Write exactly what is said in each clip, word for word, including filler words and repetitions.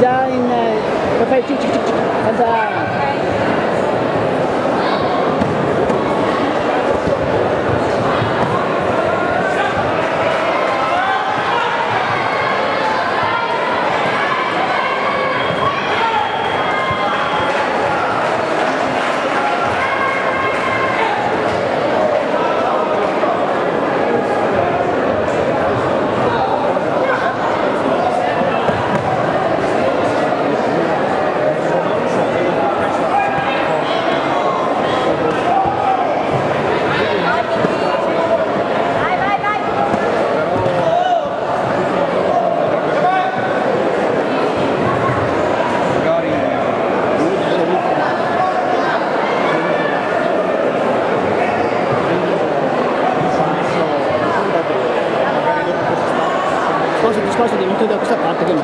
Già in, eh, lo fai, cic, cic, cic, cic, andà. Spostati, spostati, metti da questa parte che no.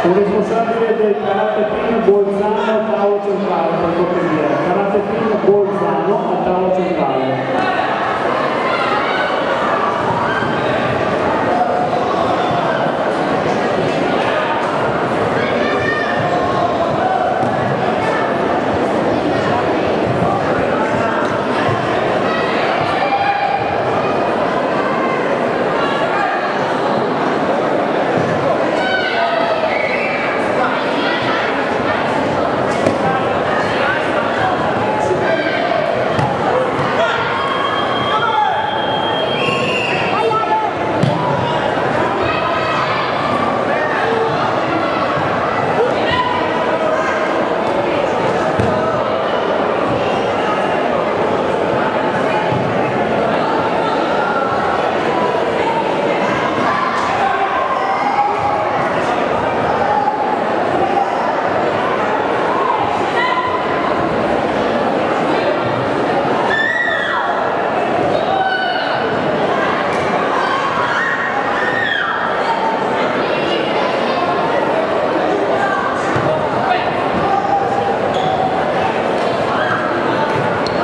Un responsabile del Karate Team Bolzano al tavolo centrale, per cortesia. Karate Team Bolzano al tavolo centrale.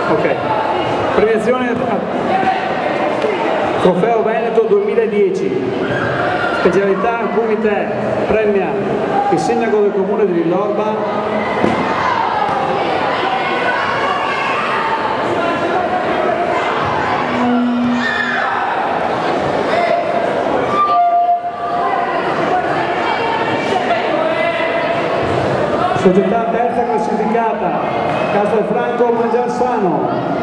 Ok. Premiazione a Trofeo Veneto duemiladieci. Specialità Kumite, premia il sindaco del comune di Villorba. Società terza classificata, Castelfranco Mangiarsano.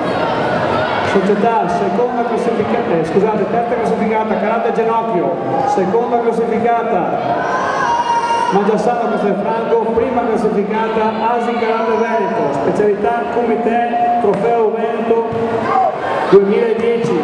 Società seconda classifica-, eh, scusate, terza classificata, Karate Genocchio. Seconda classificata, Mangiarsano Castelfranco. Prima classificata, Asi Karate Veneto. Specialità Kumite, Trofeo Veneto duemiladieci.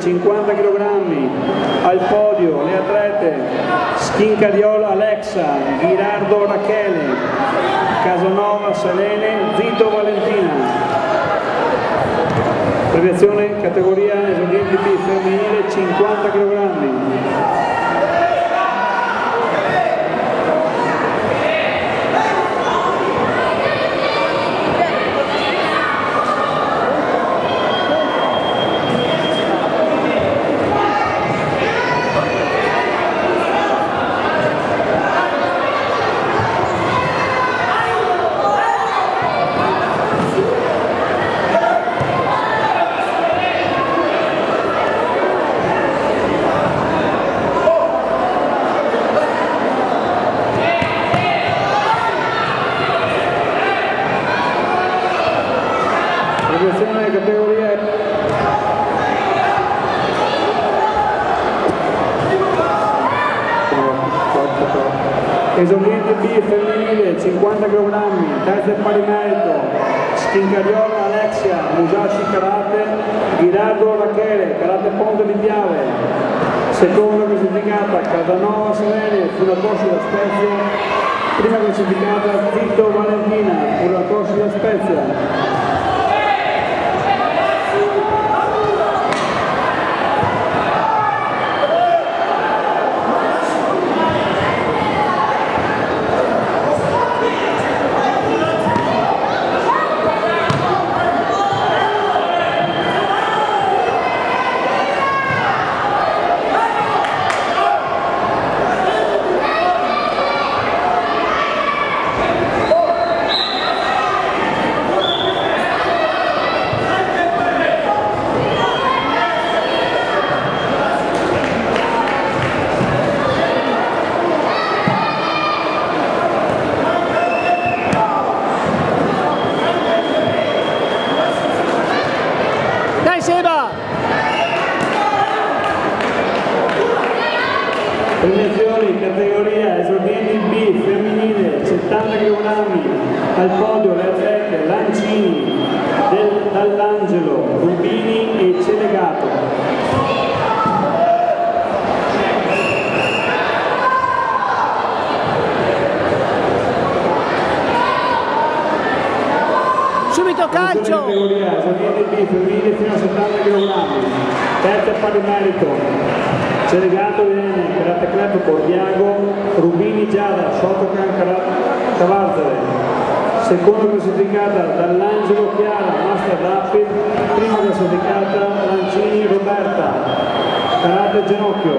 cinquanta chilogrammi, al podio le atlete Schincariol Alexa, Ghirardo Rachele, Casanova Selene, Zito Valentina. Premiazione categoria esordienti B femminile, cinquanta chilogrammi. Attenzione, categoria. Esordiente B femminile, cinquanta chilogrammi, terza pari merito, Schincariol Alexia, Musashi Karate, Ghirardo Rachele, Karate Ponte di Piave. Seconda classificata, Casanova Selene, Funakoshi La Spezia. Prima classificata, Zito Valentina, Funakoshi La Spezia. Dai, Seba! Premiazioni, categoria esordienti B femminile, settanta chilogrammi, al podio le atlete Lancini, Del, Dall'Angelo, Rubini e Celegato. Subito calcio! Categoria, esordienti B femminile fino a settanta chilogrammi. Terza pari merito. Celegato Irene, Karate Club Bordiago, Rubini Giada, Shotokan Kara-, Cavarzere. Seconda classificata, Dall'Angelo Chiara, Master Rapid. Prima classificata, Lancini Roberta, Karate Ginocchio.